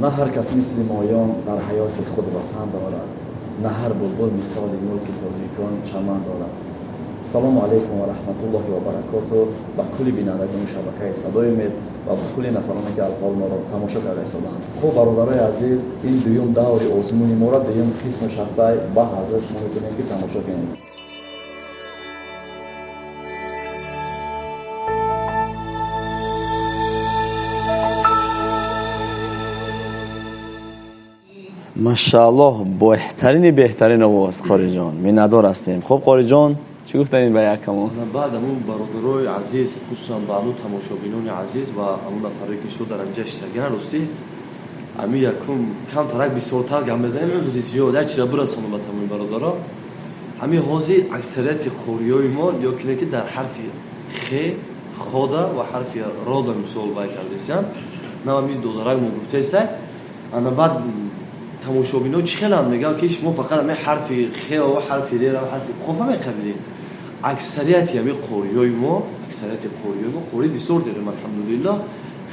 На ҳар кас мисли моён дар ҳаёти худ ватан дорад, на ҳар булбул мисоли мулки тоҷикон чаман дорад. Салому алайкум ва раҳматуллоҳи ва баракоту ба кулли бинандагони шабакаи Садои Умед ва ба кулли нафароне, ки алҳол моро тамошо карда истодаанд. Хуб, бародарои азиз, ин дуюм даври озмуни моро, дуюм қисмаш ҳастай, ба ҳазр шумо метавонед, ки тамошо кунед. Машааллоҳ, беҳтарини беҳтарин овоз, Қориҷон, миннатдор ҳастем. Хуб, Қориҷон, чӣ гуфтанед ба якамон? Баъд амун бародарои азиз, хусусан ба амун тамошобинони азиз ва амун нафаре, ки шуд дар инҷа иштаган, ростӣ ами якум камтарак бисёртар гап мезанем, зиёд як чиза бирасонам ба тамоми бародаро. Ҳамин ҳозир аксарияти қориёи мо ё кине ки дар ҳарфи хе хода ва ҳарфи рода мисол бай кардесиян, на ами додарак мо гуфтесай. Ана баъд тамошобино чӣ хелам мегӯянд, ки шумо фақат ҳамин ҳарфи хе ва ҳарфи рера ва ҳарфи қофа меқабилед. Аксарияти ҳамин қориёи мо, аксарияти қориёи мо, қори бисёр дорем, алҳамдулиллоҳ,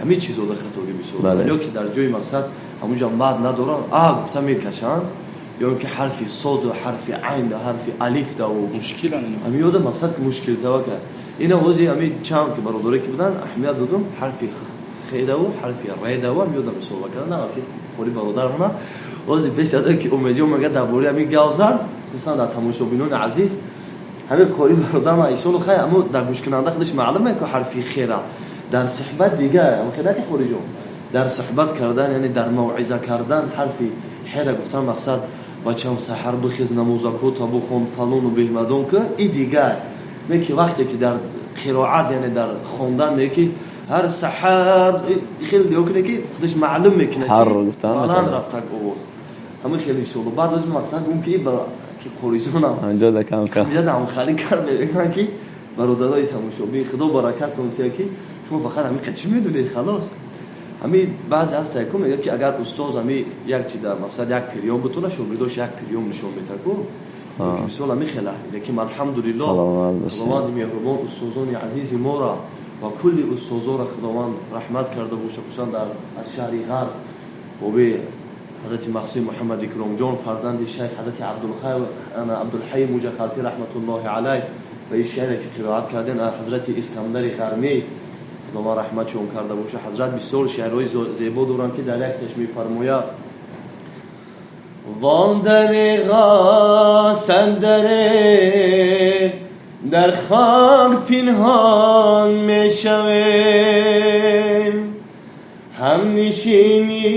ҳамин чизода хатогӣ бисёр, ё ки дар ҷои мақсад ҳамунҷа мад надоранд, а гуфта мекашанд, ё ки ҳарфи соду, ҳарфи айн, ҳарфи алиф даву ҳамин ёда мақсад ки мушкил тавака. Ина ҳози ҳамин чанд ки бародаре ки буданд, аҳамият додум, ҳарфи хедаву ҳарфи редаву ҳам ёда мисол кардан, ки қори бародармона ҳози пеш аз он ки Умедҷон мега дар бораи ҳамин гап зад, хусусан дар тамошобинони азиз, ҳамин қори бародарма иншоалло хай, аммо дар гӯшкунанда худаш маълум ки ҳарфи хера дар суҳбат дига ам хела ки хориҷон дар суҳбат кардан, яъне дар мавъиза кардан, ҳарфи хера гуфтан, мақсад бачам саҳар бихез, намозакота бухон, фалону беҳмадон ки и дигар не, ки вақте ки дар қироат, яъне дар хондан меги ки ҳар саҳар хел ёкуне ки худаш маълум мекунад, баланд рафтак овоз, ҳамин хеле иншоалло. Баъд аз мақсад гум ки ки қорижонам ҳамҷода кам кам ҳамҷода хали кар мекунанд, ки бародарои тамошобин, худо баракатон тия, ки шумо фақат ҳамин чӣ медонед, халос. Ҳамин баъзе ҳаст яку мегӯяд, ки агар устоз ҳамин як чи дар мақсад як приём бутона, шогирдош як приём нишон метаку, мисол ҳамин хела. Лекин алҳамдулиллоҳ, худованди меҳрубон устозони азизи моро ва кулли устозоро худованд раҳмат карда боша, хусусан дар аз шаҳри ғарб боби ҳазрати махсуи Муҳаммад Икромҷон, фарзанди шайх ҳазрати Абдулҳай Муҷахалфӣ раҳматуллоҳи алайҳ, ва ин шеъре ки қироат кардем аз ҳазрати Искандари Ғармӣ, худованд раҳматшон карда боша. Ҳазрат бисёр шеърҳои зебо доранд, ки дар якташ мефармояд: вон дареға сандаре дар хок пинҳон мешавем, ҳамнишини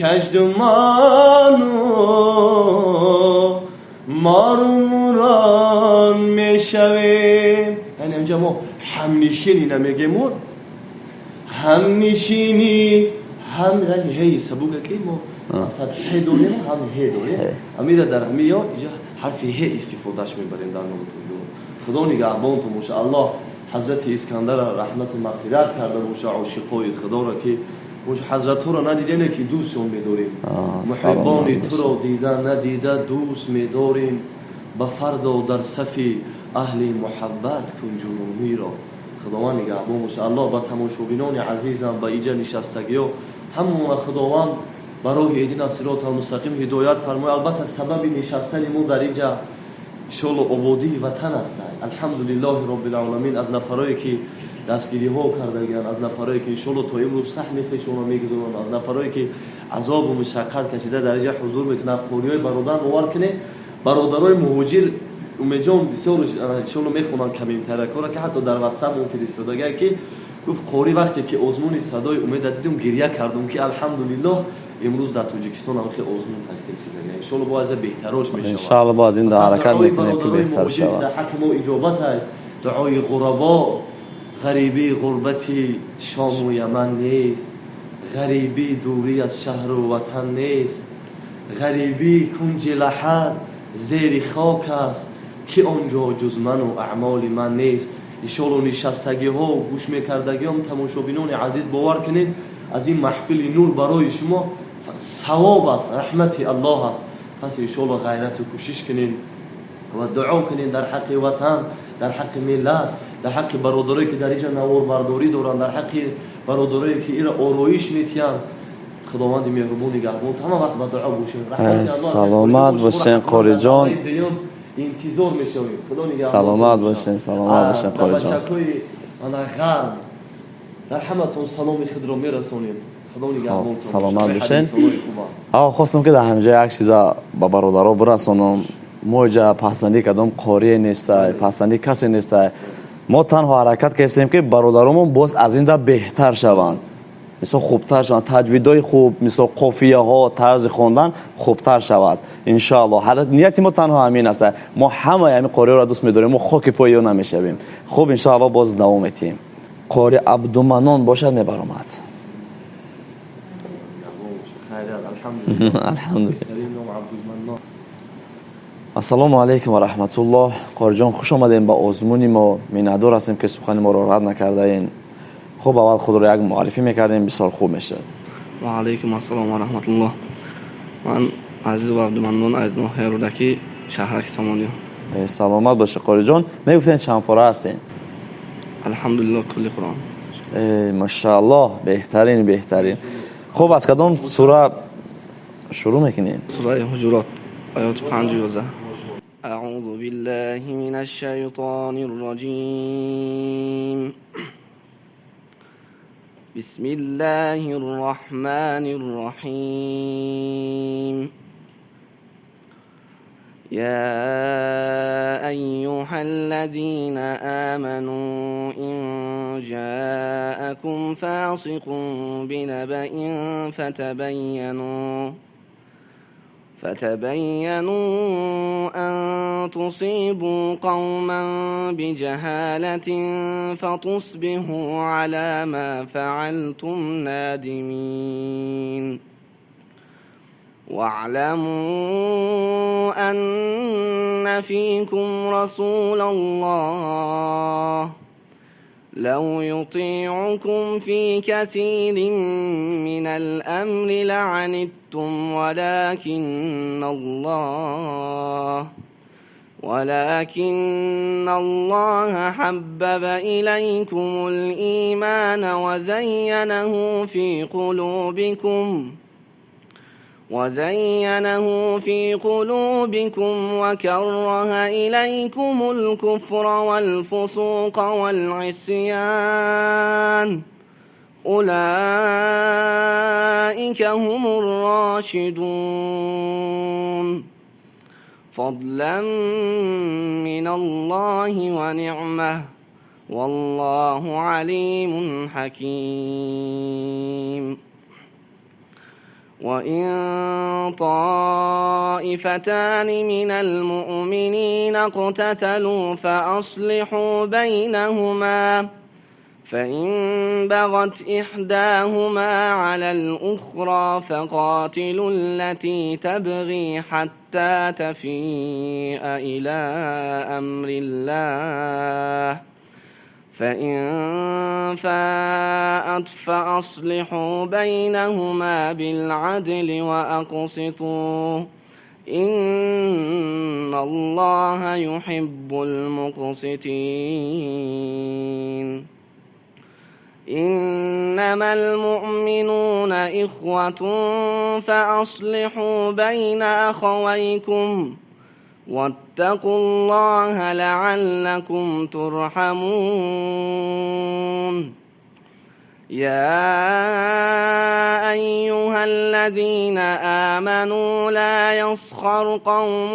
каждумону мору мурон мешавем. Яъне инҷа мо ҳамнишини намегему, ҳамнишини ҳам, яъне ҳей сабука ки мо масалан ҳе дорем, ҳам ҳе дорем, ҳамира дар ҳами ё инҷа ҳарфи ҳе истифодаш мебарем дар номи худо. Нигаҳбонтон боша. Аллоҳ ҳазрати Искандарро раҳмату мағфират карда боша, ошиқои худоро ки ҳазратҳоро надидене, ки дӯстшон медорем. Муҳиббони туро дида надида дӯст медорем, ба фардо дар сафи аҳли муҳаббат кун ҷунуниро. Худованд нигаҳбон боша. Аллоҳ ба тамошобинони азизам, ба иҷа нишастагиё ҳамона худованд ба роҳи иҳдина сирота мустақим ҳидоят фармояд. Албатта, сабаби нишастани мо дар иҷа иншоалло ободии ватан аст. Алҳамдулиллоҳи роббил, аз нафарое ки дастгириҳо кардагианд, аз нафарое ки иншоалло то имрӯз саҳми хешонро мегузоранд, аз нафарое ки азобу мушаққат кашида дар иҷа ҳузур мекунанд. Қориҳои бародар, бовар кунед, бародарои муҳоҷир, Умедҷон, бисёр иншоалло мехонанд комментариякора, ки ҳатто дар ватсап мо фиристодагия, ки гуфт: қори, вақте ки озмуни Садои Умеда дидум, гирья кардум, ки алҳамдулиллоҳ, имрӯз дар Тоҷикистон ҳамхел озмун ташкил шуда, иншоалло бо аза беҳтарош мешавад. Иншоалло, бо аз ин ҳаракат мекунем, ки беҳтар шавад. Дар ҳаққи мо иҷобат ай дуои ғурабо. Ғарибӣ ғурбати Шому Яман нест, ғарибӣ дурӣ аз шаҳру ватан нест, ғарибӣ кунҷи лаҳад зери хок аст, ки он ҷо ҷуз ману аъмоли ман нест. Иншоалло нишастагиҳо, гӯш мекардагиҳом, тамошобинони азиз, бовар кунед, аз ин маҳфили нур барои шумо савоб аст, раҳмати Аллоҳ аст. Пас иншоалло ғайрату кӯшиш кунед ва дуо кунед дар ҳаққи ватан, дар ҳаққи миллат, дар ҳаққи бародарое ки дар инҷа наворбардорӣ доранд, дар ҳаққи бародарое ки ира ороиш метиҳанд. Худованди меҳрубон нигаҳбон, ҳама вақт ба дуо бошем. Раҳмати Аллоҳ. Саломат бошен, қориҷон. Дуюм интизор мешавем. Худо нигаҳбон. Саломат бошен, саломат бошен, қориҷон. Бачакҳои ана ғарб, дар ҳаматон саломи худро мерасонем. Худо нигаҳбон. Саломат бошен. Аво, хостам, ки дар ҳаминҷо як чиза ба бародаро бирасонам. Мо иҷа пасандӣ кадом қорие нестай, пасандӣ касе нестай. Мо танҳо ҳаракат кардем, ки бародаромон боз аз ин да беҳтар шаванд, мисол, хубтар шаванд, таҷвидҳои хуб, мисол, қофияҳо, тарзи хондан хубтар шавад, иншоалло. Нияти мо танҳо ҳамин аст. Мо ҳамаи ҳамин қориҳоро дӯст медорем, мо хоки пои ё намешавем. Хуб, иншоалло, боз давом метиҳем. Қори Абдуманон бошад, мебаромад. Алҳамдулилла. Ассалому алайкум ва раҳматуллоҳ, қориҷон, хуш омадем ба озмуни мо. Миннатдор ҳастем, ки сухани моро рад накардаен. Хуб, аввал худро як муаррифӣ мекардем, бисёр хуб мешавад. Ва алайкум ассалом ва раҳматуллоҳ. Ман Азизов Абдуманнон, аз ноҳияи Рӯдакӣ, шаҳраки Сомониё. Саломат боша, қориҷон. Мегуфтем, чанд пора ҳастем? Алҳамдулиллоҳ, кулли Қуръон. Машааллоҳ, беҳтарин, беҳтарин. Хуб, аз кадом сура шурӯъ мекунем? Сураи Ҳуҷурот, оёти 5-11. أعوذ بالله من الشيطان الرجيم. بسم الله الرحمن الرحيم. يا أيها الذين آمنوا إن جاءكم فاسق بنبأ فتبينوا أن تصيبوا قوما بجهالة فتصبحوا على ما فعلتم نادمين. واعلموا أن فيكم رسول الله، لو يطيعكم في كثير من الأمر لعنتم، ولكن الله حبب إليكم الإيمان وزينه في قلوبكم وكره إليكم الكفر والفسوق والعصيان، أولئك هم الراشدون. فضلا من الله ونعمة، والله عليم حكيم. وإن طائفتان من المؤمنين اقتتلوا فأصلحوا بينهما، فإن بغت إحداهما على الأخرى فقاتلوا التي تبغي حتى تفيء إلى أمر الله، فإن فاءت فأصلحوا بينهما بالعدل وأقسطوا، إن الله يحب المقسطين. إنما المؤمنون إخوة فأصلحوا بين أخويكم واتقوا الله لعلكم ترحمون. يا أيها الذين آمنوا لا يسخر قوم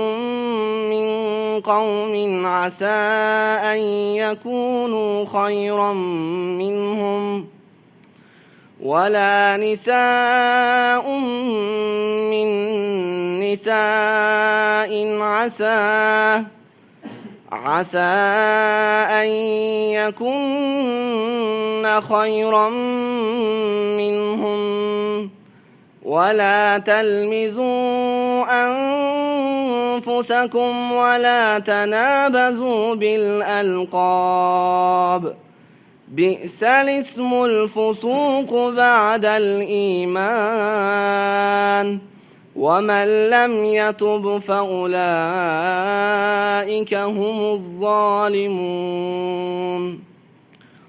من قوم عسى أن يكونوا خيرا منهم، ولا نساء من نساء عسى أن يكن خيرا منهن. ولا تلمزوا أنفسكم ولا تنابزوا بالألقاب، بئس الاسم الفسوق بعد الإيمان، ومن لم يتب فأولئك هم الظالمون.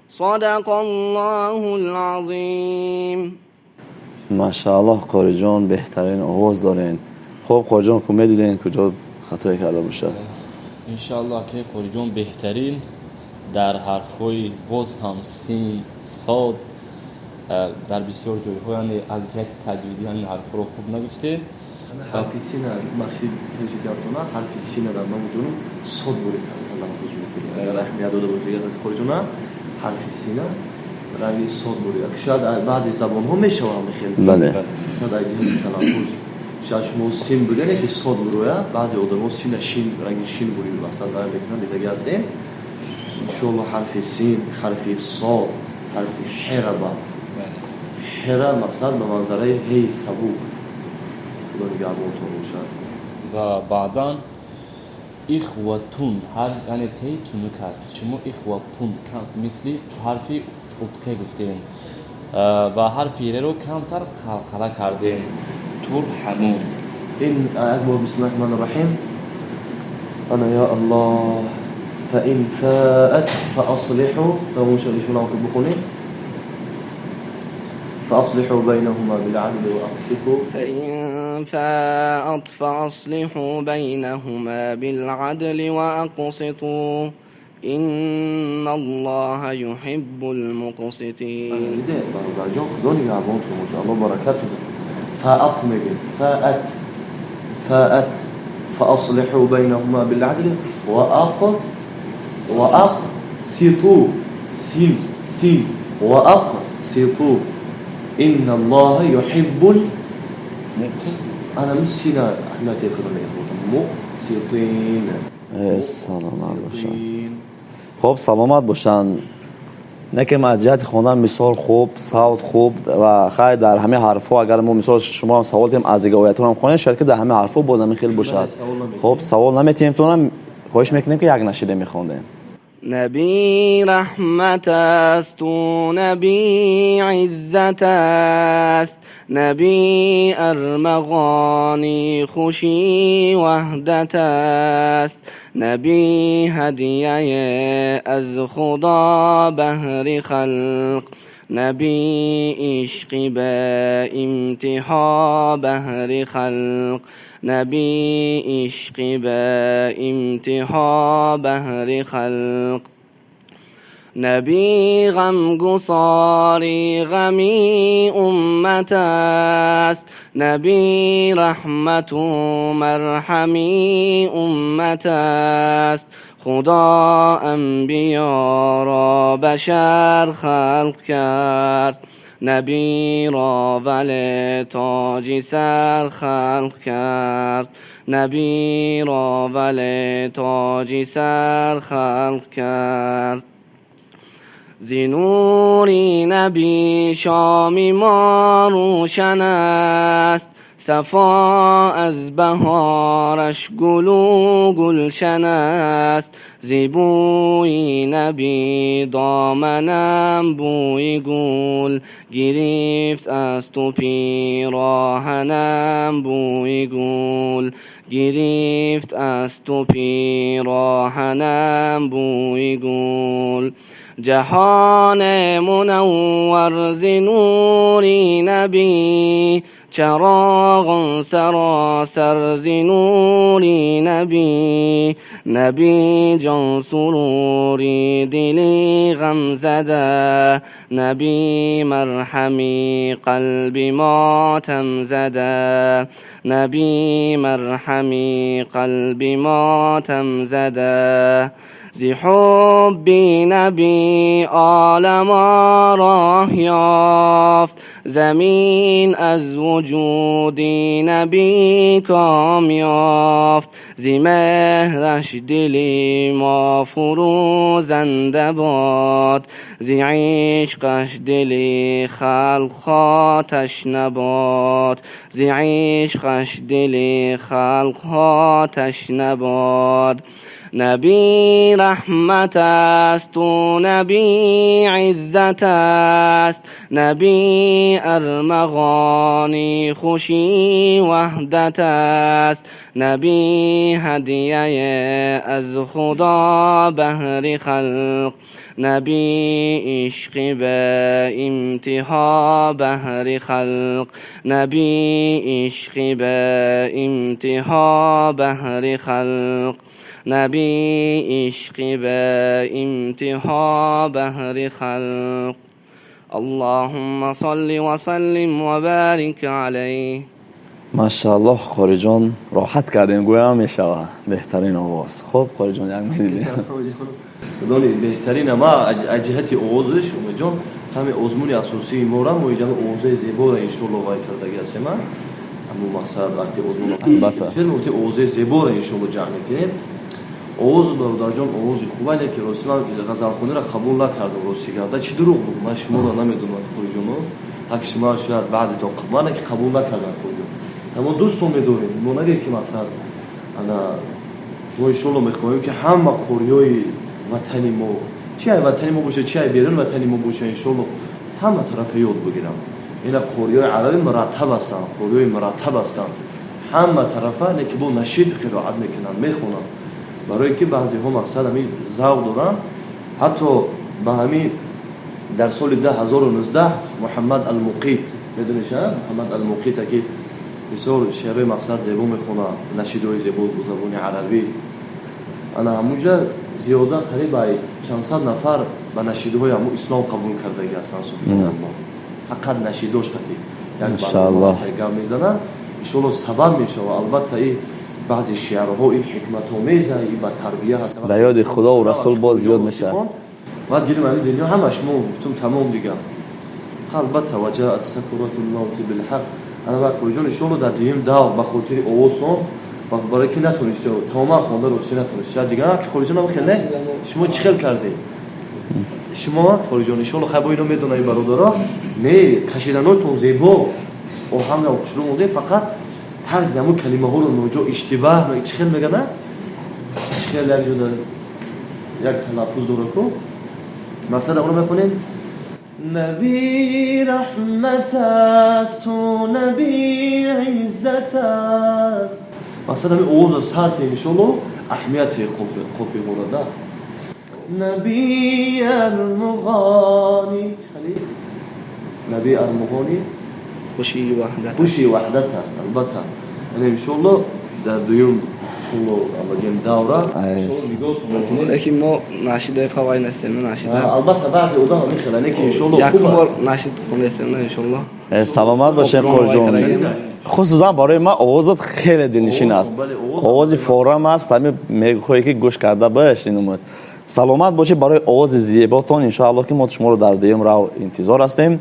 صدق الله العظيم. Машааллоҳ, Қориҷон, беҳтарин овоз дорен. Хуб, Қориҷон, ку медиден куҷо хатое карда бошад? Иншоаллоҳ, аки Қориҷон, беҳтарин дар ҳарфҳои боз ҳам син, сод, дар бисёр ҷойҳо, яъне аз ҷиҳати таҷвидӣ ҳамин ҳарфҳоро хуб нагуфтед. Ҳарфи сина, бахши пеши гапатона, ҳарфи сина дар номи ҷонум сод бури талаффуз мекунӣ. Агар аҳамият дода бошед, Қориҷона, ҳарфи сина ранги сод бури. Шояд баъзе забонҳо мешавад хеле. Бале. Шояд аз ҷиҳати талаффуз шояд шумо син бигане ки сод буроя, баъзе одамо сина шин, ранги шин бури масалан дар мекунанд, дидаги ҳастем. Иншоаллоҳ, ҳарфи син, ҳарфи сод, ҳарфи ҳера ба ҳера мақсад ба манзараи ҳей сабук. Худо нигаҳбонтон бошад. Ва баъдан ихватун, ҳарф, яъне теи тунук аст. Шумо ихватун мисли ҳарфи утқе гуфтем ва ҳарфи реро камтар қалқала кардем. Турҳамун. Ин як бор, бисмиллаҳи раҳмони раҳим. Ана я Аллоҳ, фаин фаат фааслиҳу, тамом шуд, ишонам ки бихонем. فأصلحوا بينهما بالعدل وأقسطوا. فإن فاءت فأصلحوا بينهما بالعدل وأقسطوا إن الله يحب المقسطين. برادرجان، خدا نگهبانتون باشه، الله برکتون. فاءت میگه، فاءت، فاءت فأصلحوا بينهما بالعدل وأقسطوا، سين سين، وأقسطوا إن الله يحب أنا مش سينا احنا تاخذ مقسطين. Саломат бошанд. Хуб, саломат бошанд. Не ки аз ҷиҳати хондан мисол хуб, савт хуб ва хайр, дар ҳамаи ҳарфҳо агар мо мисол шумо ҳам савол диҳем, аз дигар оятҳоам хонед, шояд ки дар ҳамаи ҳарфҳо боз ҳамин хел бошад. Хуб, савол наметиҳем, тонам хоҳиш мекунем ки як нашида мехондем. نبی رحمت است و نبی عزت است، نبی ارمغانی خوشی وحدت است، نبی هدیه از خدا بهر خلق، نبی عشق به امتحا بهر خلق، نبی عشق به امتحا بهر خلق، نبی غمگساری غمی امت است، نبی رحمت و مرحمی امت است، خدا انبیا را بشر خلق کرد، نبی را ولی تاج سر خلق کرد، نبی را ولی تاج سر خلق کرد. ز نور نبی شام ما روشن است، صفا از بهارش گل و گلشن است، ز بوی نبی دامنم بوی گل گرفت، از تو پیراهنم بوی گل گرفت، از تو پیراهنم بوی گل. جهان منور ز نور نبی، چراغ سراسر ز نور نبی، نبی جان سروری دلی غم زده، نبی مرحمی قلب ماتم زده، نبی مرحمی قلب ماتم زده. ز حب نبی عالم راه یافت، زمین از وجود نبی کام یافت، ز مهرش دل ما فروزنده باد، ز عشقش دل خلق آتش نباد، ز عشقش دل خلق آتش نباد. نبی رحمت است و نبی عزت است، نبی ارمغانی خوشی وحدت است، نبی هدیه از خدا بهر خلق، نبی عشق به امتها بهر خلق، نبی عشق به امتها بهر خلق، نبی عشق به امتها بهر خلق. اللهم صل وسلم وبارك عليه. ماشاءالله قاری جان، راحت کردیم، گویا میشوه بهترین آواز. خب قاری جان، یک میدیدیم دانی بهترین ما از جهت овозаш умедҷон ҳами озмуни асосии моро мо иҷа овозаи зеборо иншоалло вай кардаги ҳастем. Ҳамун мақсад вақти озмун Албатта. Вақти овозаи зеборо иншоалло ҷамъ мекунем. Овоз, бародарҷон, овози хуба, лекин рости ман ғазалхониро қабул накардам. Рости гапда чӣ дурӯғ буд, ман шуморо намедонам, қориҷоно, ҳак шумо шояд баъзетон, ман ки қабул накардам, қориҷон. Аммо дӯстон медорем, мо нагӯед ки мақсад ана мо иншоалло мехоҳем ки ҳама қориҳои ватани мо, чи ай ватани мо боша, чи ай берун ватани мо боша, иншоалло ҳама тарафа ёд бигирам. Ина қориҳои араби мураттаб ҳастанд, қориҳои мураттаб ҳастанд ҳама тарафа, лекин бо нашид қироат мекунанд, мехонанд, барое ки баъзеҳо мақсад ҳамин завқ доранд. Ҳатто ба ҳамин дар соли 2019 Муҳаммад Алмуқит, медониш, Муҳаммад Алмуқита, ки бисёр шеърҳои мақсад зебо мехонад, нашидҳои зебо бо забони арабӣ, ана ҳамунҷа зиёда қариб ай чандсад нафар ба нашидҳои ҳамун ислом қабул кардаги ҳастанд, субҳоналлоҳ. Фақат нашидош қати як Иншааллоҳ. гап мезанад, иншоалло сабаб мешавад. Албатта, и баъзе шиарҳо ин ҳикматомеза, и ба тарбия ҳаст. Ба ёди Худову Расул боз зиёд мешавад. Баъд гирим ҳамин дунё ҳамаш мо гуфтум тамом дигар. Албатта, وجاءت سكرة الموت بالحق. Ана вақт қориҷон, иншоалло дар дуюм давр ба хотири овозон, барое ки натонисти тамоман хонда, рости натонист, шояд дигар ки қориҷон ҳам хеле шумо чӣ хел кардед шумо, қориҷон? Иншоалло хай бо ино медонам, ин бародаро не кашиданотон зебо, оҳанга хушрӯ монде, фақат тарзи ҳамун калимаҳоро ноҷо иштибаҳ чӣ хел мегана, чӣ хел як ҷо як талаффуз дора ку. Мақсад амро мехонем: наби раҳмат аст, ту наби иззат аст. Мақсад ҳамин овозо сар те, иншоалло аҳамияти қофиҳоро да наби армуғони, наби армуғони. Хуши ваҳдат. Хуши ваҳдат аст, албатта. Яъне иншоалло дар дуюм, иншоалло, аввалин давра нигоҳ. Лекин мо нашидаи фавай нестем, нашида. Албатта, баъзе одам ҳамин хела, лекин иншоалло якум бор нашид хондастем, иншоалло. Саломат бошед, қориҷон. Хусусан барои ман овозат хеле дилнишин аст, овози форам аст, ҳамин мехоҳӣ ки гӯш карда баш ин. Саломат бошед барои овози зеботон. Иншоалло ки мо шуморо дар дуюм рав интизор ҳастем.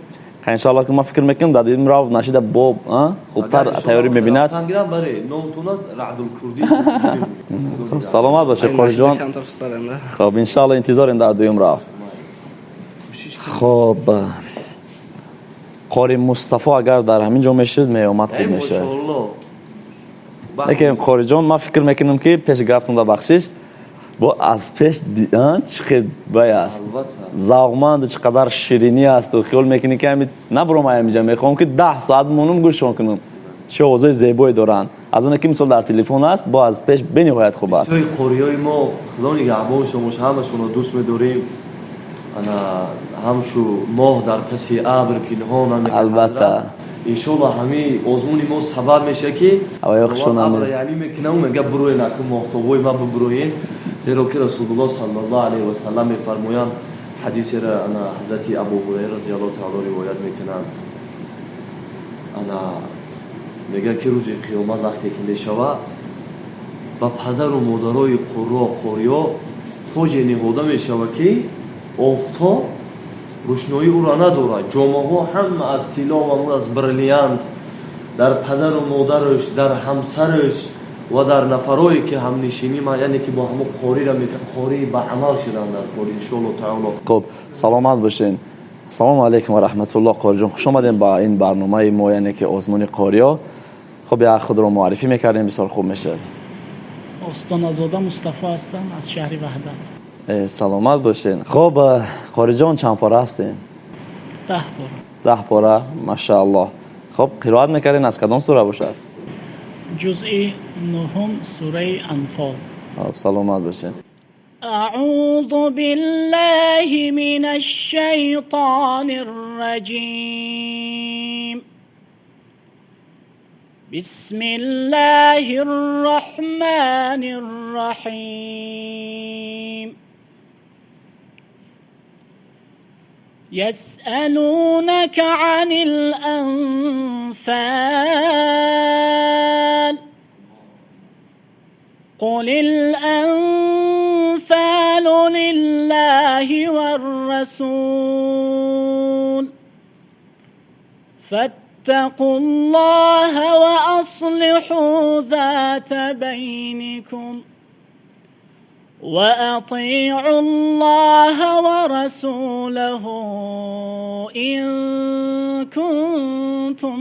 Иншоалло ки ман фикр мекунам, дар дуюм рав нашида бо хубтар тайёрӣ мебинад. Саломат бошед, қориҷон. Хоб, иншоалло интизорем дар дуюм рав. Хоб, қори Мустафо агар дар ҳамин ҷо мешуд, меомад, хуб мешуд. Лекин, қориҷон, ман фикр мекунам ки пеш гаптонда, бахшиш, бо аз пеш чӣ хел бай аст, завқманду чӣ қадар ширинӣ асту хиёл мекунӣ ки ҳами набуром ҳамиҷа, мехоҳам ки 10 соат монум, гӯшон кунам. Чӣ овозои зебое доранд, аз оне ки мисол дар телефон аст, бо аз пеш бениҳоят хуб аст. Қориҳои мо, Худо нигаҳбоншон боша, ҳамашонро дӯст медорем. Ана ҳамчу моҳ дар паси абр пинҳон. Албатта. Иншоалло ҳамин озмуни мо сабаб меша ки абра яъни мекунам, мега буроен, аку моҳтобои ма бубуроен, зеро ки Расулуллоҳ саллаллоҳу алайҳи васаллам мефармоянд, ҳадисеро ана ҳазрати Абу Ҳурайра разияллоҳу таала ривоят мекунанд. Ана мегӯяд ки рӯзи қиёмат вақте ки мешавад, ба падару модарои қурро, қориё тоҷе ниҳода мешавад, ки офтоб рӯшноии ӯро надорад, ҷомаҳо ҳама аз тилло ва аз бриллиант, дар падару модараш, дар ҳамсараш ва дар нафарое ки ҳамнишинӣ, яъне ки бо ҳамон қорира, қории ба амал шуданд дар кори, иншоалло таоло. Хуб, саломат бошен. Ассалому алайкум ва раҳматуллоҳ, қориҷон, хуш омадем ба ин барномаи мо, яъне ки озмуни қориё. Хуб, як худро муаррифӣ мекардем, бисёр хуб мешавад. Остоназода Мустафо ҳастам аз шаҳри Ваҳдат. Саломат бошен. Хуб, қориҷон, чанд пора ҳастем? 10 пора. 10 пора, машааллоҳ. Хуб, қироат мекардем, аз кадом сура бошад? Ҷузъи нуҳум, сураи Анфол. Хуб, саломат бошен. أعوذ بالله من الشيطان الرجيم. بسم الله الرحمن الرحيم. يسألونك عن الأنفال قل الأنفال لله والرسول فاتقوا الله وأصلحوا ذات بينكم وأطيعوا الله ورسوله إن كنتم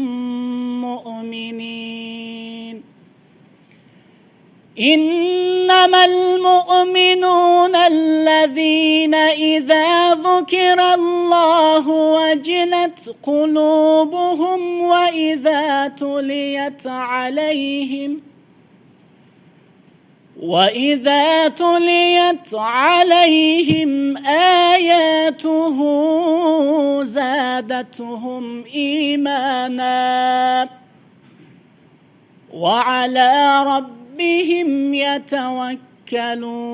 مؤمنين. إنما المؤمنون الذين إذا ذكر الله وجلت قلوبهم وإذا تليت عليهم آياته زادتهم إيمانا وعلى ربهم يتوكلون.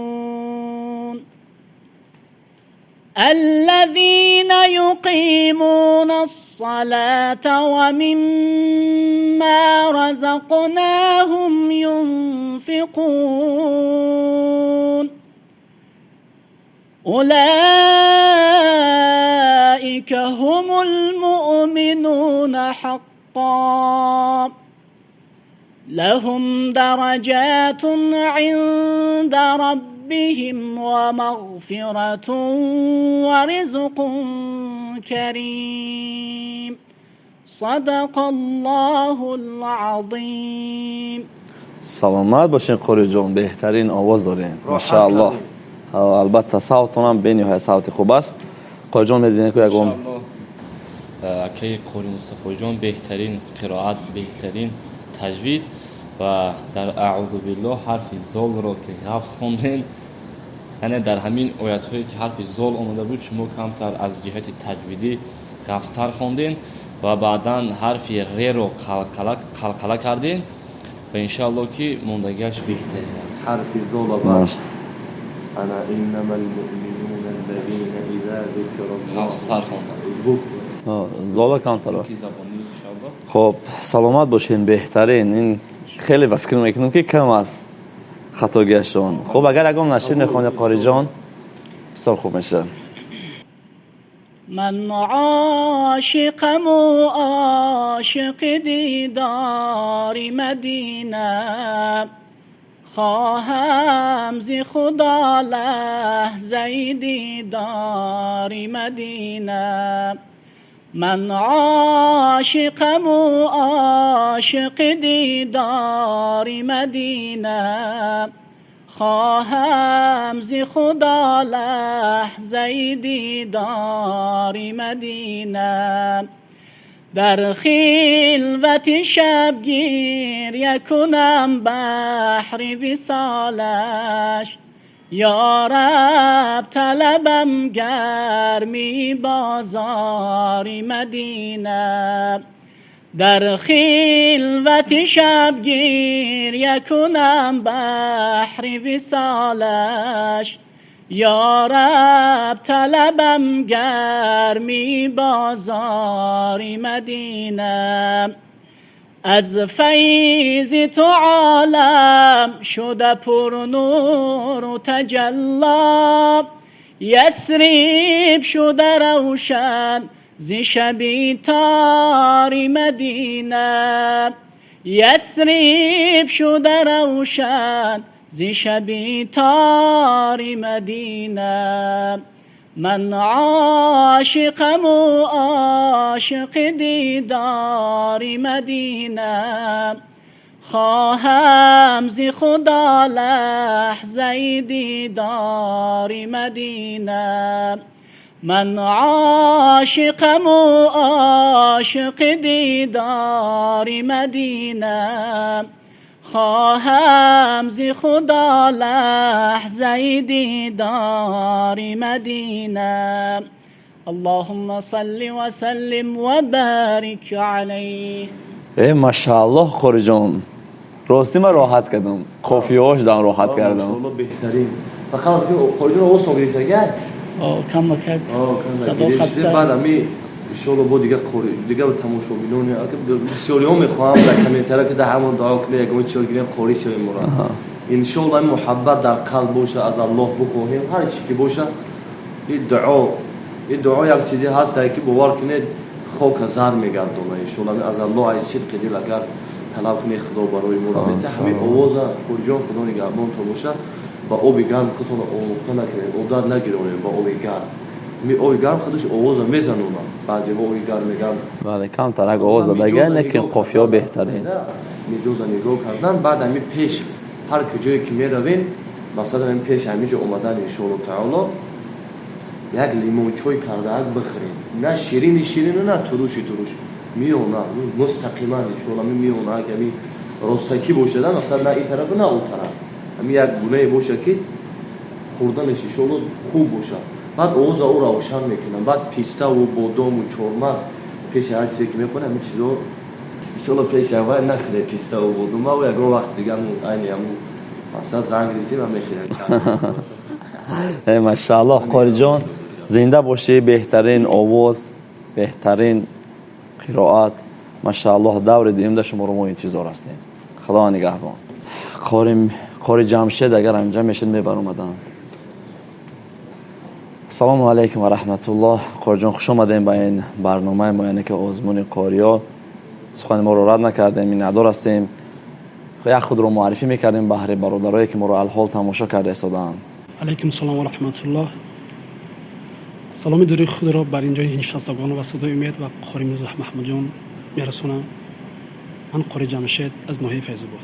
الذين يقيمون الصلاة ومما رزقناهم ينفقون أولئك هم المؤمنون حقا لهم درجات عند ربهم ومغفرة ورزق كريم. صدق الله العظيم. Саломат бошин, Қориҷон, беҳтарин овоз дорем, машааллоҳ. Албатта, савтонам бениҳоят савти хуб аст. Қориҷон, медидем ку ягон Акаи Қори Мустафоҷон, беҳтарин қироат, беҳтарин таҷвид ва дар аъузу биллоҳ ҳарфи золро ки ғафз хондем, яъне дар ҳамин оятҳое ки ҳарфи зол омада буд, шумо камтар аз ҷиҳати таҷвидӣ ғафзтар хондем ва баъдан ҳарфи реро қалқала кардем ва иншааллоҳ ки мондагиаш беҳтарин аст. Ҳарфи зола ба ана иннама алмуъминуна аллазина иза зукира Аллоҳ ғафзтар хондам. Зола камтар. Ки забонӣ, иншааллоҳ. Хоб, саломат бошен, беҳтарин. Ин хеле ба фикр мекунам ки кам аст хатогиашон. Хуб, агар ягон нашир мехонед, Қориҷон, бисёр хуб мешавад. من عاشقم و عاشق دیدار مدینه خواهم ز خدا لحظه دیدار مدینه. من عاشقم و عاشق دیدار مدینه خواهم ز خدا لحظه دیدار مدینه. در خلوت شبگیر یکنم بحر وصالش یا رب طلبم گرمی بازار مدینه. در خلوت شبگیر یکنم بحر وصالش یا رب طلبم گرمی بازار مدینه. از فیض تو عالم شده پر نور و تجلا یثرب شده روشن ز شبی تار مدینه. یثرب شده روشن ز شبی تار مدینه. من عاشقم و عاشق دیدار مدینه خواهم ز خدا لحظه دیدار مدینه. من عاشقم و عاشق دیدار مدینه Хоҳам зи Худо лаҳзаи дидори Мадина. Аллоҳумма салли ва саллим ва борик алайҳ. Э, машааллоҳ, Қориҷон, ростӣ ман роҳат кардам, қофияҳош дам роҳат кардам. Машааллоҳ, беҳтарин. Фақат Қориҷон овоз гирифтага? Камакак садо хаста. Баъд ами иншоалло бо дигар қори, дигар тамошобинони бисёриҳо мехоҳам дар комментария ки дар ҳамон дуо кунед, ягон чиз гирем, қори шавем мора. Иншоалло ин муҳаббат дар қалб боша, аз Аллоҳ бухоҳем ҳар чи ки боша. Ин дуо як чизе ҳаст, ки бовар кунед, хока зар мегардона. Иншоалло аз Аллоҳ ай сидқи дил агар талаб кунед, Худо барои моро мета. Ҳамин овоза, Қориҷон, Худо нигаҳбон то боша, ба оби гарм худтонро омӯхта накунед, одат нагиронед ба оби гарм. Ми оби гарм худаш овоза мезанона. Баъзеҳо оби гарм меган. Бале, камтарак овоз задага, лекин қофияҳо беҳтарин. Миҷоза нигоҳ кардан. Баъд ами пеш ҳар куҷое ки меравем, масалан, ами пеш ҳамиҷо омадан, иншоалло таоло, як лимончой кардаак бихӯрем, на ширини ширину, на туруши туруш, миёна, мустақиман, иншоалло, ами миёна, ами ростакӣ бошада, масалан, на ин тарафу, на он тараф, ами як гунае бошад, ки хӯрданаш, иншоалло, хуб бошад. Баъд овоза ӯ равшан мекунам. Баъд пиставу бодому чормағз пеши ҳар чизе ки мехӯрем, ҳамин чизо, иншоалло, пеши аввал нахӯре пиставу бодом. Ма ягон вақт дига айни ҳамун масалан занг гирифтем, ам мехӯрем. Э, машааллоҳ, Қориҷон, зинда бошӣ. Беҳтарин овоз, беҳтарин қироат, машааллоҳ. Даври дуюмда шуморо мо интизор ҳастем. Худо нигаҳбон. Қори Ҷамшед агар ҳаминҷа мешид, мебаромаданд. Ассалому алайкум ва раҳматуллоҳ, Қориҷон, хуш омадем ба ин барномаи мо, яъне ки озмуни қориё. Сухани моро рад накардем, миннатдор ҳастем. Як худро муаррифӣ мекардем баҳри бародарое, ки моро алҳол тамошо карда истодаанд. Алайкум салом ва раҳматуллоҳ. Саломи дури худро бар инҷои нишастагон ва Садои Умед ва қори Мирзо Маҳмудҷон мерасонам. Ман қори Ҷамшед аз ноҳияи Файзобод.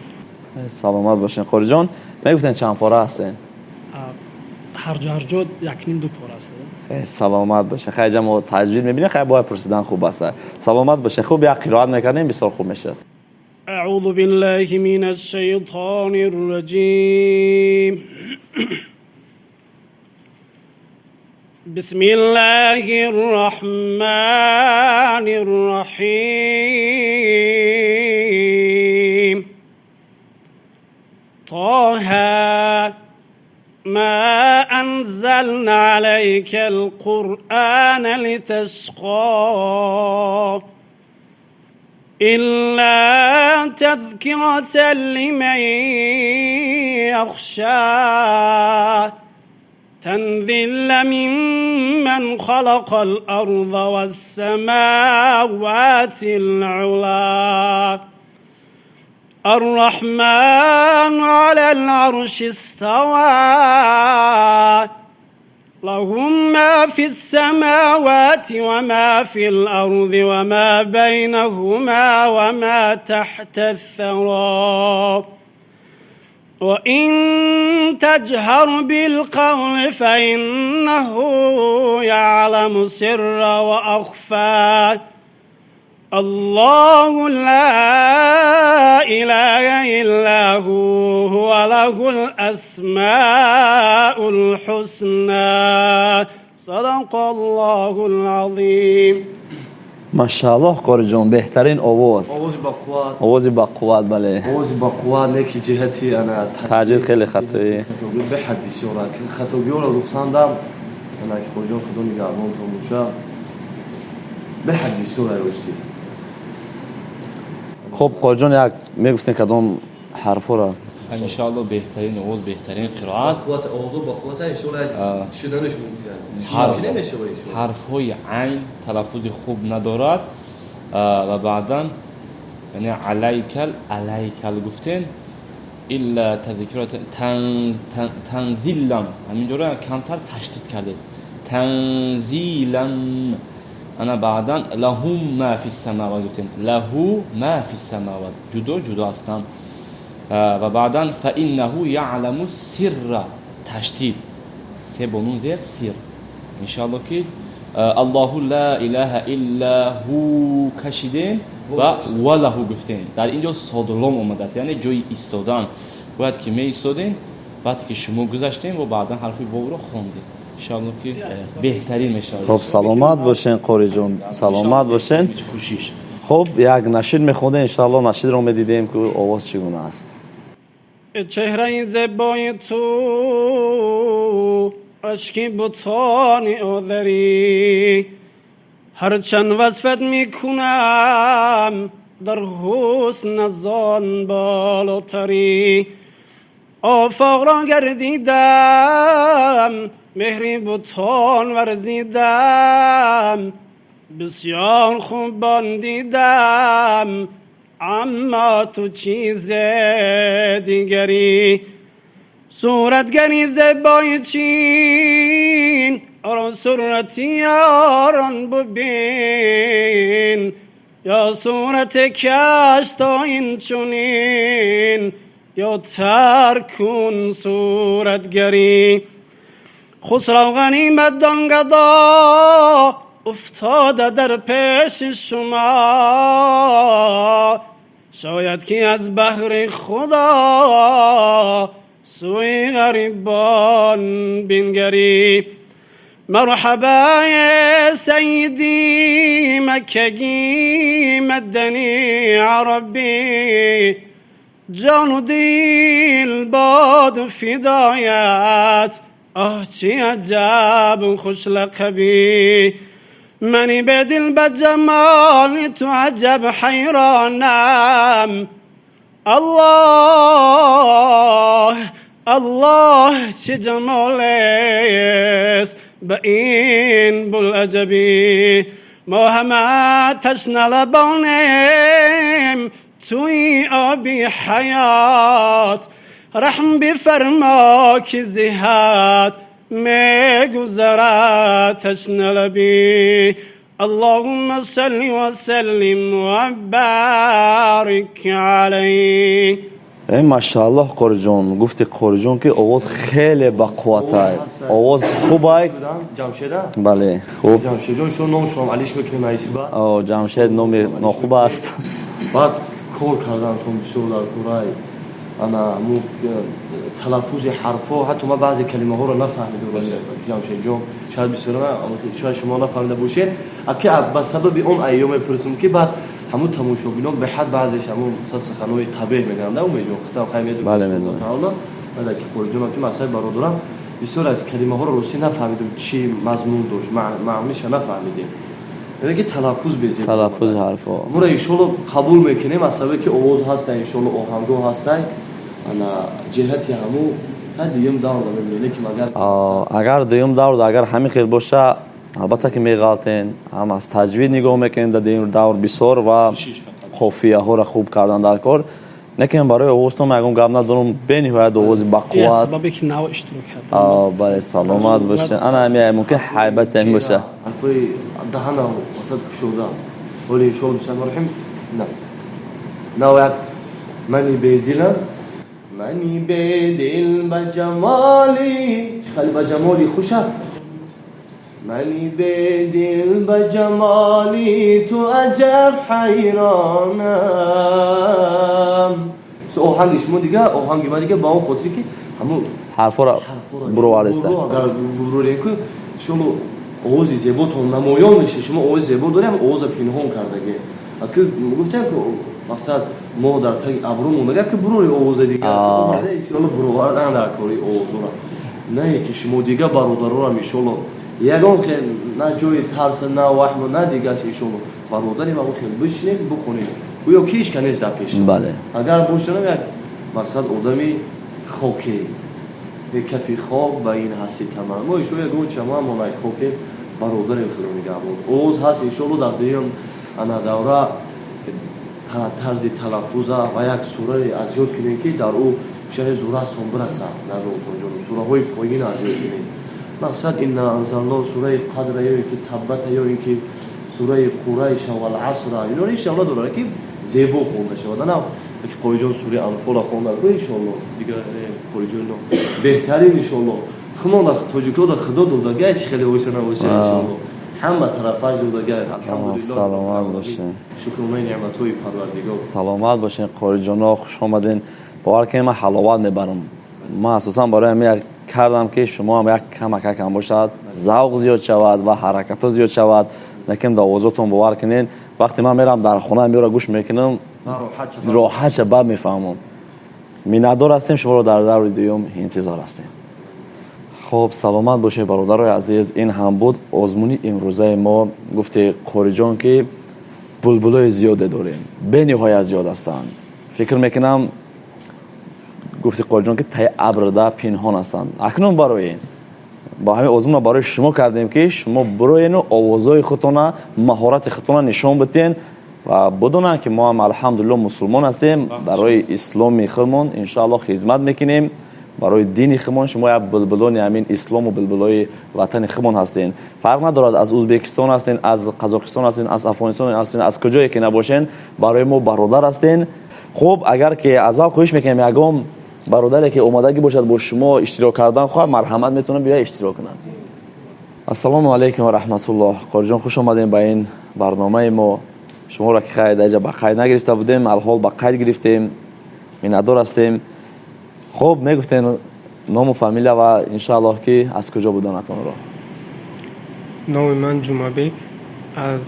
Саломат бошен, Қориҷон. Мегуфтем, чанд пора ҳастен? Ҳарҷо якним ду пора аст. Саломат бошен. Хайр, ҷа мо таҷвид мебинем. Хайр, бояд пурсидан хуб аст. Саломат бошен. Хуб, як қироат мекардем, бисёр хуб мешавад. أعوذ بالله من الشيطان الرجيم. بسم الله الرحمن الرحيم. طه ما أنزلنا عليك القرآن لتشقى إلا تذكرة لمن يخشى تنزيلا ممن خلق الأرض والسماوات العلى الرحمن على العرش استوى له ما في السماوات وما في الأرض وما بينهما وما تحت الثرى وإن تجهر بالقول فإنه يعلم السر وأخفى الله لا إله إلا هو، هو له الأسماء الحسنى. صدق الله العظيم. Машааллоҳ, Қориҷон, беҳтарин овоз. Овози бақувват. Овози бақувват, бале. Овози бақувват, не ки ҷиҳати ана таҷвид хеле хатоӣ. Хатогӣ беҳад бисёр, хатогиҳоро гуфтандам, ана ки Қориҷон, Худо нигаҳбонтон боша, беҳад бисёр айростӣ. Хуб, Қориҷон, як мегуфтем, кадом ҳарфҳоро? Иншоалло, беҳтарин овоз, беҳтарин қироат. Бақувват, овозо бақувват, иншоалло, шуданаш мумкин. Ҳарфҳои айн талаффузи хуб надорад ва баъдан, яъне алайкал, алайкал гуфтем, илла тазкирата, танзиллан, ҳаминҷоро камтар ташдид кардед, танзилан. Ана баъдан лаҳум ма фи самават гуфтем, лаҳу ма фи самават, ҷудо ҷудо ҳастанд. Ва баъдан фаиннаҳу яъламу сирра, ташдид, се бо нун зер, сир. Иншоалло ки Аллоҳу ла илаҳа илла ҳу кашидем. Ва валаҳу гуфтем. Дар ин ҷо содлом омадааст, яъне ҷои истодан бояд ки меистодем. Вақте ки шумо гузаштем ва баъдан ҳарфи вовро хондем, иншоалло ки беҳтарин мешавад. Хуб, саломат бошен, қориҷон, саломат бошен. Кӯшиш. Хуб, як нашид мехондем, иншоалло нашидро медидем, ки овоз чӣ гуна аст. Чеҳраи зебои ту ашки бутони одарӣ, ҳарчанд васфат мекунам, дар ҳусн аз он болотарӣ. Офоқро гардидам, меҳри бутон варзидам, бисёр хубон дидам, аммо ту чизи дигарӣ. Суратгари зебои Чин, оро сурати ёрон бубин, ё сурате каш то ин чунин, ё тарк кун суратгарӣ. Хусрав ғанимат дон, гадо уфтода дар пеши шумо, шояд ки аз баҳри Худо сӯи ғарибон бингарӣ. Марҳаба, сайиди маккагӣ, мадани арабӣ, ҷону дил бод фидоят, оҳ, чӣ аҷаб хушлақабӣ. Мани бедил ба ҷамоли ту аҷаб ҳайронам, Аллоҳ, Аллоҳ, чӣ ҷамолест ба ин булаҷабӣ. Мо ҳама ташналабонем туи оби ҳаёт, раҳм бифармо, ки зиҳат мегузарад ташналабӣ. Аллоҳумма салли ва саллим ва борик алайҳ. Э, машааллоҳ, қориҷон, гуфти қориҷон, ки овоз хеле бақувватай, овоз хубай. Ҷамшеда. Бале, хуб. Ҷамшедҷон, шумо номшонам алиш мекунем айсиба. Ҷамшед номи нохуб аст. Баъд кор карданатон бисёр дар курай ана му талаффузи ҳарфҳо, ҳатто ман баъзе калимаҳоро нафаҳмидам. Ҷамшедҷон, шояд бисёр, шояд шумо нафаҳмида бошед, аки ба сабаби он айём мепурсам, ки баъд ҳамун тамошобинон беҳад баъзеш ҳамун суханҳои қабеҳ мегӯянд. Умедҷон, худам хай медонам. Бале, медонам. Баъд ки қориҷонам, ки мақсади бародарам, бисёр аз калимаҳоро русӣ нафаҳмидем, чӣ мазмун дошт, маъниша нафаҳмидем, яъне ки талаффуз безеб. Талаффузи ҳарфҳо. Мура иншолло қабул мекунем, аз сабаби ки овоз ҳастай, иншолло оҳангҳо ҳастай, ана ҷиҳати ҳаму дуюм давр мебинем, лекин агар Агар дуюм давр агар ҳамин хел боша, албатта ки меғалтен. Ҳам аз таҷвид нигоҳ мекунем дар дуюм давр бисёр ва қофияҳоро хуб кардан дар кор. Лекин барои овозтон ягон гап надорам, бениҳоят овози бақувват. Сабабе ки нав иштирок кардам. Бале, саломат боша. Ана ҳами мумкин ҳайбати ҳамин боша. Ҳарфҳои даҳана васат кушода. Ҳоли иншолло бисмиллаҳир на нав як мани бедилам, мани бедил ба ҷамоли, хали ба ҷамоли хушат, мани бедил ба ҷамоли ту аҷаб ҳайронам. Оҳанги шумо дига, оҳанги ман дига, ба он хотире ки ҳамун ҳарфҳоро буровареста. Агар бурорем, ку шумо овози зеботон намоён мешед. Шумо овози зебо дорем, овоза пинҳон кардаге. Ки гуфтем, ки мақсад мо дар таги абрӯ мондага, ки бурури овоза дига, иншоалло буровардан дар кори овозора, не ки шумо дига бародарорам, иншоалло ягон хел на ҷои тарса, на ваҳму, на дигач. Иншоалло бародарем, ягон хел бишинем, бихонем, гӯё ки ҳеч ка нест дар пеш. Агар бошанам, як мақсад одами хоке, кафи хок ба ин ҳасти таман мо, иншоалло ягон чамаамон ай хоке, бародарем, худо нигаҳбон. Овоз ҳаст, иншоалло дар дуюм ана давра тарзи талаффуза ва як сурае аз ёд кунем, ки дар ӯ шаҳри зурасон бирасад. Наротонҷон, сураҳои поин аз ёд кунем, мақсад инна анзално, сураи Қадра, ё ин ки Таббата, ё ин ки сураи Қурайша, Валасра, ино иншоалло дорад, ки зебо хонда шавад. Ана ки қориҷон сураи Анфола хонда, иншоалло дигар қориҷон беҳтарин, иншоалло хунон тоҷикода худо додага, чи хеле боша набоша, иншоалло. Ҳама тарафаш додагай, алҳамдулиллоҳ. Саломат бошед. Шукронаи неъматҳои Парвардигор. Саломат бошед, қориҷоно, хуш омаден. Бовар кунед, ман ҳаловат мебарам. Ман асосан барои ҳамин як кардам, ки шумо ҳам як камакакам бошад, завқ зиёд шавад ва ҳаракатҳо зиёд шавад. Лекин дар овозотон, бовар кунед, вақте ман мерам дар хона, меёра гӯш мекунам, роҳатша бад мефаҳмам. Миннатдор ҳастем, шуморо дар даври дуюм интизор ҳастем. Хуб, саломат бошед, бародарои азиз. Ин ҳам буд озмуни имрӯзаи мо. Гуфти қориҷон, ки булбулои зиёде дорем, бениҳоят зиёд ҳастанд. Фикр мекунам, гуфти қориҷон, ки таи абрда пинҳон ҳастанд. Акнун барои бо ҳамин озмуна барои шумо кардем, ки шумо бироену овозҳои худтона, маҳорати худтона нишон бидиҳен ва бидонанд, ки мо ҳам, алҳамдулилло, мусулмон ҳастем, барои исломи худмон, иншоалло, хизмат мекунем, барои дини худмон. Шумо як булбулони ҳамин ислому булбулои ватани худмон ҳастен. Фарқ надорад, аз Ӯзбекистон ҳастен, аз Қазоқистон ҳастен, аз Афғонистон ҳастен, аз куҷое ки набошен, барои мо бародар ҳастен. Хуб, агар ки аз аввал хоҳиш мекунем, ягон бародаре ки омадагӣ бошад, бо шумо иштирок кардан хоҳад, марҳамат, метавонад биёяд, иштирок кунад. Ассалому алайкум ва раҳматуллоҳ, қориҷон, хуш омадем ба ин барномаи мо. Шуморо ки хайр даҷа ба қайд нагирифта будем, алҳол ба қайд гирифтем, миннатдор ҳастем. Хуб, мегуфтен ному фамилия ва, иншоаллоҳ, ки аз куҷо буданатонро. Номи ман Ҷумъабек, аз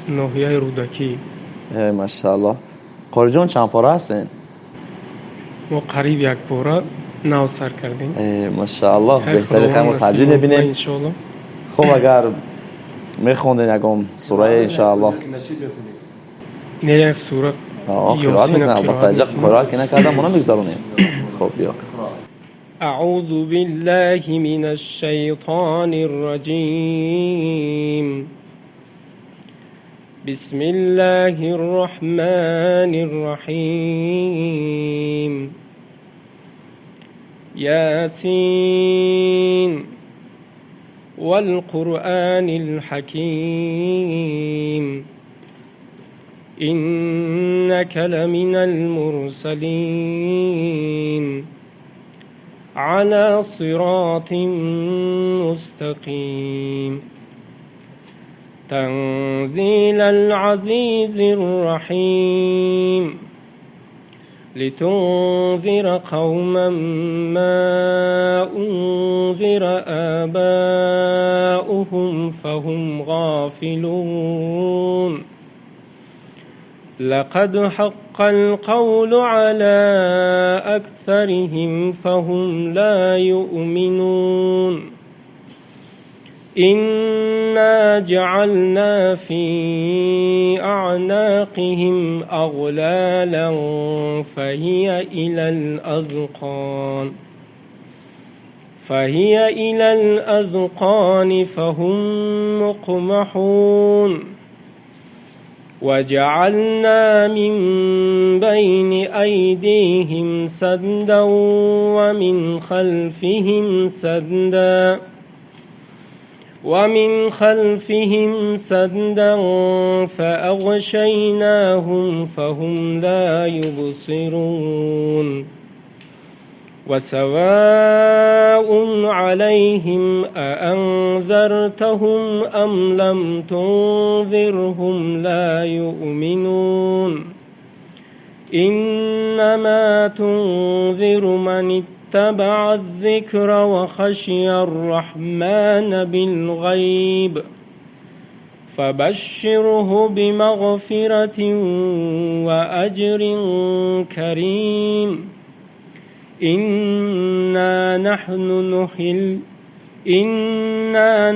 ноҳияи Рӯдакӣ. Машааллоҳ. Қориҷон, чанд пора ҳастен? Мо қариб як пора нав сар кардем. Машааллоҳ, беҳтари хайр, мо таҷриб мебинем. Иншоаллоҳ. Хуб, агар мехонден ягон сурае, иншоаллоҳ. Не, як сура. Қироат мекунам, албатта, иҷа қироат ки накардам, мо намегузаронем. Хуб, биё. أعوذ بالله من الشيطان الرجيم. بسم الله الرحمن الرحيم. ياسين والقرآن الحكيم. إنك لمن المرسلين على صراط مستقيم. تنزيل العزيز الرحيم. لتنذر قوما ما أنذر آباؤهم فهم غافلون. لقد حق القول على أكثرهم فهم لا يؤمنون. إنا جعلنا في أعناقهم أغلالا فهي إلى الأذقان فهم مقمحون. وجعلنا من بين أيديهم سدا ومن خلفهم سدا فأغشيناهم فهم لا يبصرون. وسواء عليهم أأنذرتهم أم لم تنذرهم لا يؤمنون. إنما تنذر من اتبع الذكر وخشي الرحمن بالغيب فبشره بمغفرة وأجر كريم. إنا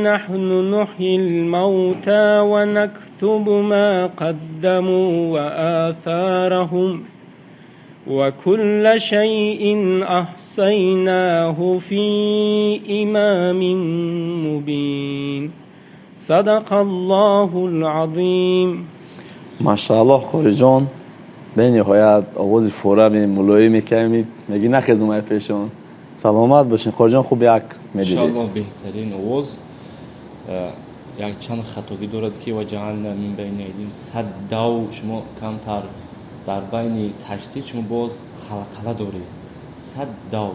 نحن نحيي الموتى ونكتب ما قدموا وآثارهم وكل شيء أحصيناه في إمام مبين. صدق الله العظيم. Машааллоҳ, қориҷон, бениҳоят овози форами мулоиме ками меги нахезумай пешон. Саломат бошин, қориҷон. Хуб, як медидед. Иншоаллоҳ, беҳтарин овоз. Як чанд хатогӣ дорад, ки وجعلنا من بين أيديهم سدا, шумо камтар дар байни ташдид шумо боз қалқала доред, سدا.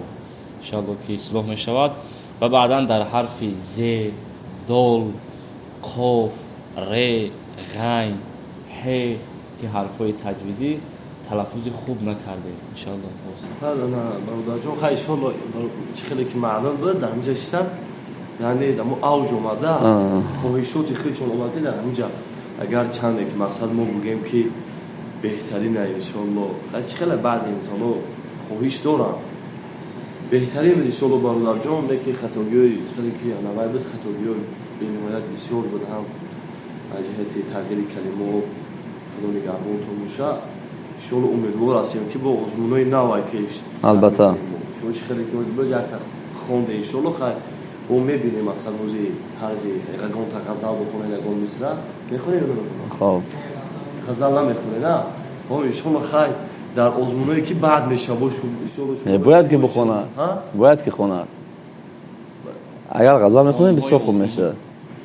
Иншоаллоҳ, ки ислоҳ мешавад. Ва баъдан дар ҳарфи зе, дол. Қоф, ре, ғайн, ҳе, ки ҳарфҳои таҷвидӣ талаффузи хуб накардем. Иншоалло боз. Бародарҷон, хай, иншоалло, чӣ хеле ки маълум буд, дар ҳаминҷа шиштан, яъне дамо авҷ омада, хоҳишоти худшон омада дар ҳаминҷа. Агар чанде ки мақсад мо бигӯем ки беҳтарина, иншоалло, хай, чӣ хеле баъзе инсонҳо хоҳиш доранд, беҳтарин буд, иншоалло, бародарҷон. Леки хатогиҳои хеле ки навай буд, хатогиҳои бениҳоят бисёр буд, ҳам аз ҷиҳати тағйири калимаҳо. Худо нигаҳбонтон боша. Иншоалло, умедвор ҳастем, ки бо озмунҳои навай пеш. Албатта. Чӣ хеле ки буд, якта хонде, иншоалло, хай, бо мебинем. Мақсад, рӯзи ҳарзи ягонта ғазал бихонед, ягон мисра мехонед ё намехонед? Хоб. Ғазал намехонед, на? Хоб, иншоалло, хай, дар озмунҳое ки баъд мешава, бош, иншоалло. Бояд ки бихонад, бояд ки хонад. Агар ғазал мехонед, бисёр хуб мешавад.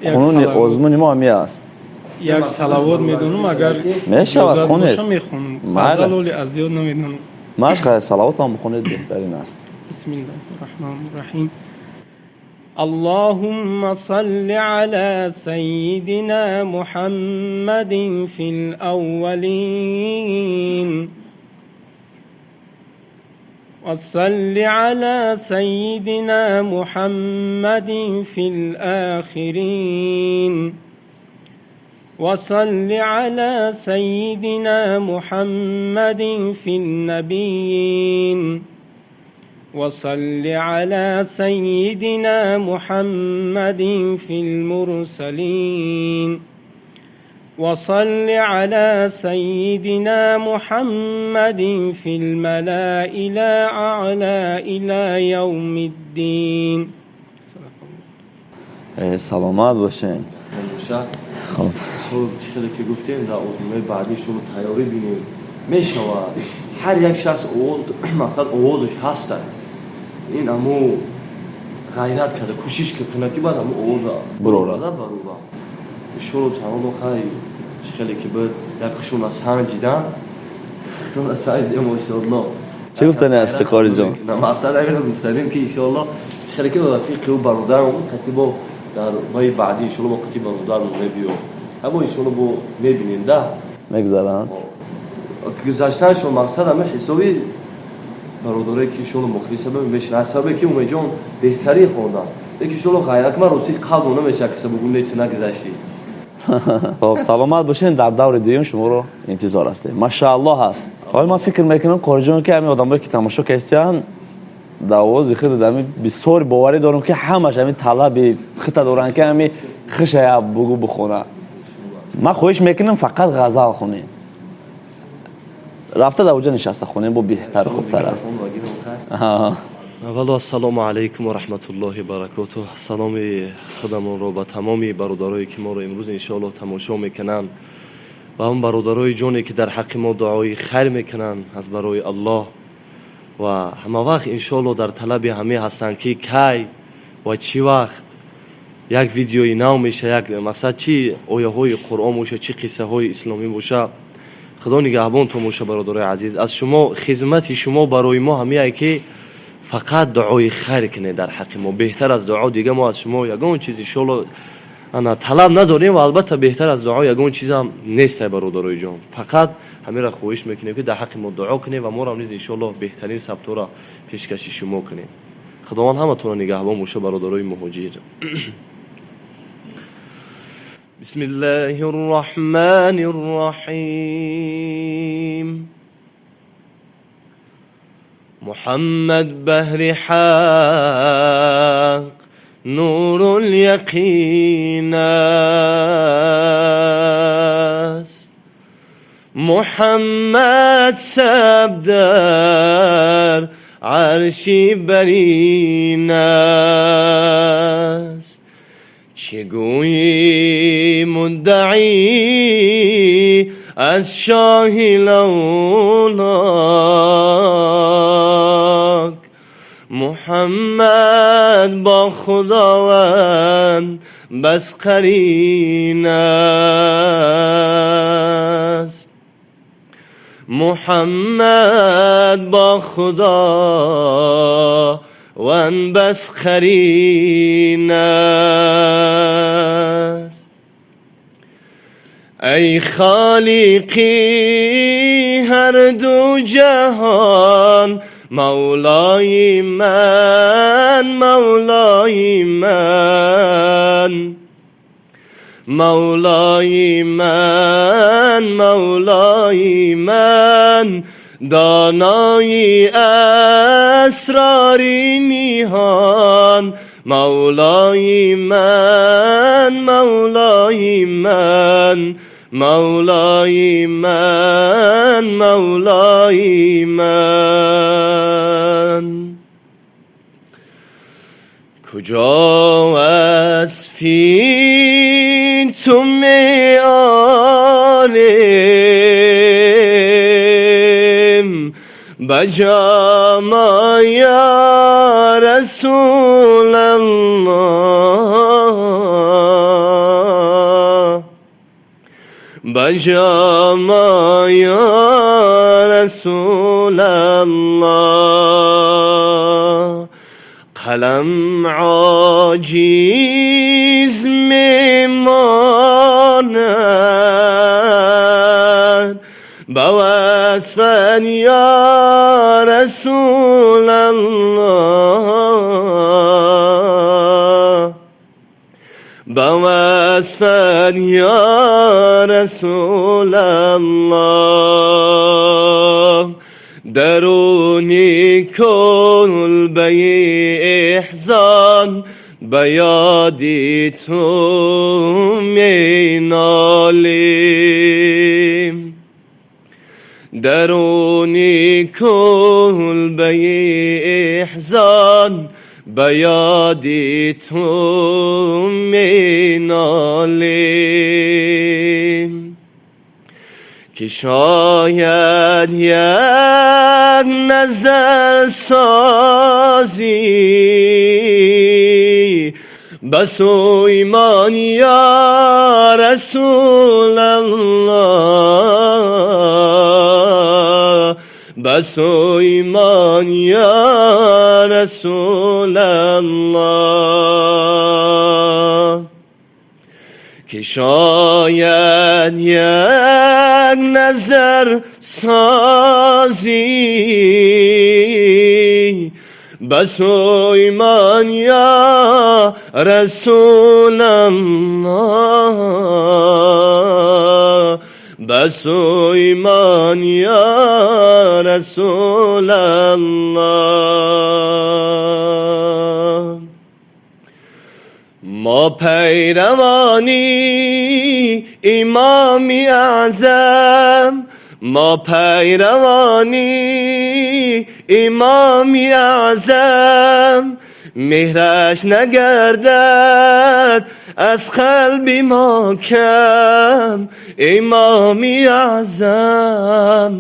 Қонуни озмуни мо ҳами аст. Як салавот медонам, агар Мешавад, хонед. Мехонам. Ғазал оли аз ёд намедонам. Машқа салавотам бихонед, беҳтарин аст. Бисмиллаҳи раҳмони раҳим. اللهم صل على سيدنا محمد في الأولين وصل على سيدنا محمد في الآخرين وصل على سيدنا محمد في النبيين وصل على سيدنا محمد في المرسلين وصل على سيدنا محمد في الملأ الأعلى إلى يوم الدين. Саломат бошен. Хоб, чӣ хеле ки гуфтем, дар озмунҳои баъдӣ шумо тайёрӣ бинем. Мешавад, ҳар як шахс овоз, мақсад, овозаш ҳаста. Ин аму ғайрат карда, кӯшиш кунад, ки баъд аму овоза Бурора. Барора, иншоалло таоло. Хай, чӣ хеле ки буд, як хушона санҷидан, худона санҷидем, машоалло. Чӣ гуфтани ҳасти, Қориҷон? Мақсад ҳаминро гуфтанем, ки иншоалло, чӣ хеле ки рафиқи ӯ, бародарам, қати бо дар ваи баъдӣ, иншоалло, бо қати бародарам мебиё, ҳамо, иншоалло, бо мебинем да. Мегзаранд. Гузаштаншон, мақсад, ҳама ҳисоби бародарое ки, иншоалло, мухлиса мешин, аз сабабе ки Умедҷон беҳтарин хондан. Леки, иншоалло, ғайрат ман рости қалб намешавад, ки бугӯ не, ту нагузаштӣ. Хоб, саломат бошед. Дар даври дуюм шуморо интизор ҳастем. Машааллоҳ ҳаст. Ҳоли ман фикр мекунам, Қориҷон, ки ҳамин одамое ки тамошо кардиянд, дар овози худ ҳами бисёр боварӣ дорам, ки ҳамаш ҳамин талаби хита доранд, ки ҳами хишая бугӯ, бихона. Ман хоҳиш мекунам, фақат ғазал хонем. Рафта дар оҷа нишаста хонем, бо беҳтар, хубтар аст. Аввало, ассалому алайкум ва раҳматуллоҳи баракотуҳ. Саломи худамонро ба тамоми бародарое ки моро имрӯз, иншоалло, тамошо мекунанд ва он бародарои ҷоне ки дар ҳаққи мо дуои хайр мекунанд аз барои Аллоҳ ва ҳама вақт, иншоалло, дар талаби ҳаме ҳастанд, ки кай ва чӣ вақт як видеои нав меша, як мақсад, чӣ ояҳои Қуръон боша, чӣ қиссаҳои исломӣ боша. Худо нигаҳбонтон боша, бародарои азиз. Аз шумо хизмати шумо барои мо ҳамияе, ки фақат дуои хайр кунед дар ҳаққи мо. Беҳтар аз дуо дига мо аз шумо ягон чиз, иншоалло, ана талаб надорем ва албатта беҳтар аз дуо ягон чизам нест, бародарои ҷон. Фақат ҳамеро хоҳиш мекунем, ки дар ҳаққи мо дуо кунем ва моро низ, иншоалло, беҳтарин сабтора пешкаши шумо кунем. Худованд ҳаматонро нигаҳбон боша, бародарои муҳоҷир. بسم الله الرحمن الرحيم. محمد بهر حق نور اليقين است، محمد سب در عرش برین است. چه گویی مدعی از شاه لولاک، محمد با خداوند بس قرین است، محمد با خدا بس قرین است. Эй холиқи ҳар ду ҷаҳон, мавлои ман, мавлои ман, мавлои ман, мавлои ман, донои асрори ниҳон, мавлои ман, мавлои ман, мавлои ман, мавлои ман. Куҷо васфи ту меорем, ба ҷома ё Расулаллоҳ, ба ҷома ё Расулаллоҳ. Қалам оҷиз мемонад ба васфат ё Расулаллоҳ, ба васфат ё Расулаллоҳ. Даруни кулбаи эҳзон ба ёди ту менолем, даруни кулбаи эҳзон ба ёди ту менолем, ки шояд як назар созӣ ба сӯи ман ё Расулаллоҳ, ба сӯи ман ё Расулаллоҳ, ки шояд як назар созӣ ба сӯи ман ё Расулаллоҳ, ба сӯи ман ё Расулаллоҳ. Мо пайравони имоми аъзам, мо пайравони имоми аъзам, меҳраш нагардад аз қалби мо кам. Имоми аъзам,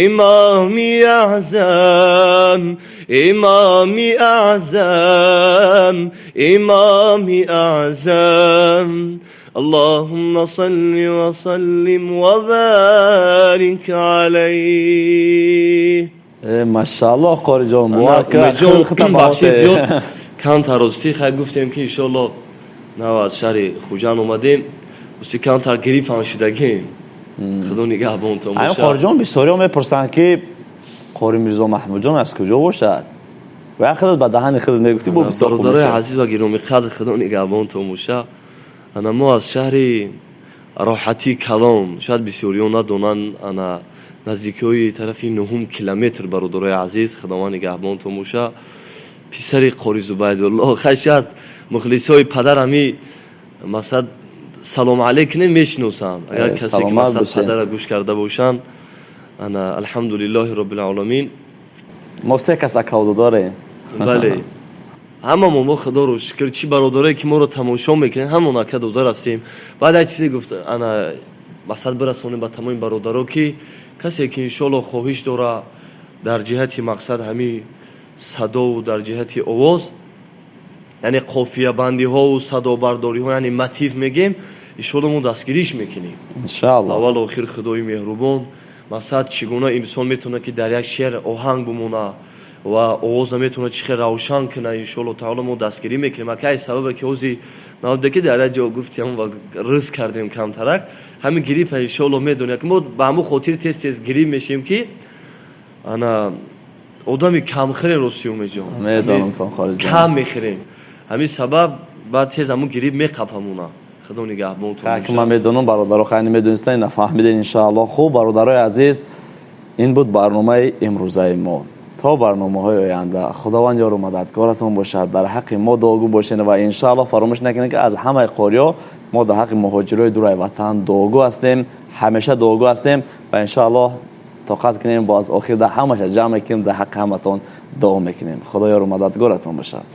имоми аъзам, имоми аъзам, имоми аъзам. Аллоҳумма салли ва саллим ва борик алайҳ. Машааллоҳ, Қориҷон, бовар кун, бахши зиёд камтар ростӣ хай гуфтем ки иншоаллоҳ нав аз шаҳри Хуҷанд омадем, рости камтар грипп ҳам шудагем, худо нигаҳбонтон бошад. Қориҷон, бисёриҳо мепурсанд ки Қори Мирзо Маҳмудҷон аз куҷо бошад, ва як худат ба даҳани худат мегуфтӣ, бо бисёр хуб. Бародарои азиз ва гиромиқадр, худо нигаҳбонтон бошад. Ана мо аз шаҳри роҳатии калом, шояд бисёриҳо надонанд, ана наздикиҳои тарафи 9 километр, бародарои азиз, худованд нигаҳбонтон бошад. Писари Қори Зубайдулло, хай шояд мухлисҳои падар ҳами масалан салом алейк мешиносанд, агар касе ки масалан падара гӯш карда бошанд. Ана алҳамдулиллоҳи роббил оламин. Мо се кас акавду дорем. Бале, ҳамамо мо худоро шукр, чӣ бародарое ки моро тамошо мекунед, ҳамон ака додар ҳастем. Баъд як чизе гуфт, ана масалан бирасонем ба тамоми бародаро ки касе ки иншоалло хоҳиш дора дар ҷиҳати мақсад ҳами садову дар ҷиҳати овоз, яъне қофиябандиҳову садобардориҳо, яъне мотив мегем, иншоалло мо дастгириш мекунем. Иншоалло. Аввал охир худои меҳрубон Мақсад, чӣ гуна инсон метавонад, ки дар як шеър оҳанг бимона ва овоз наметавонад чӣ хел равшан кунад. Иншоалло таоло, мо дастгирӣ мекунем. Акай, сабабе ки ҳози наводе ки дар як ҷо гуфтем ва ризқ кардем камтарак, ҳамин гриппа, иншоалло, медонед ки мо ба ҳамун хотир тез тез грипп мешем, ки ана одами камхӯрем, рости, Умедҷон. Медонам, хориҷ. Кам мехӯрем, ҳамин сабаб баъд тез ҳамун грипп меқапамона. Худо нигаҳбонтон. Ки ман медонам, бародаро хайни медонистан, нафаҳмиден, иншоалло. Хуб, бародарои азиз, ин буд барномаи имрӯзаи мо. То барномаҳои оянда Худованд ёру мададгоратон бошад. Дар ҳаққи мо дуогӯ бошед ва иншоалло фаромӯш накунед, ки аз ҳамаи қориё мо дар ҳаққи муҳоҷирои дураи ватан дуогӯ ҳастем, ҳамеша дуогӯ ҳастем ва иншоалло тоқат кунем, боз охир дар ҳамаша ҷамъ мекунем, дар ҳаққи ҳаматон дуо мекунем. Худо ёру мададгоратон бошад.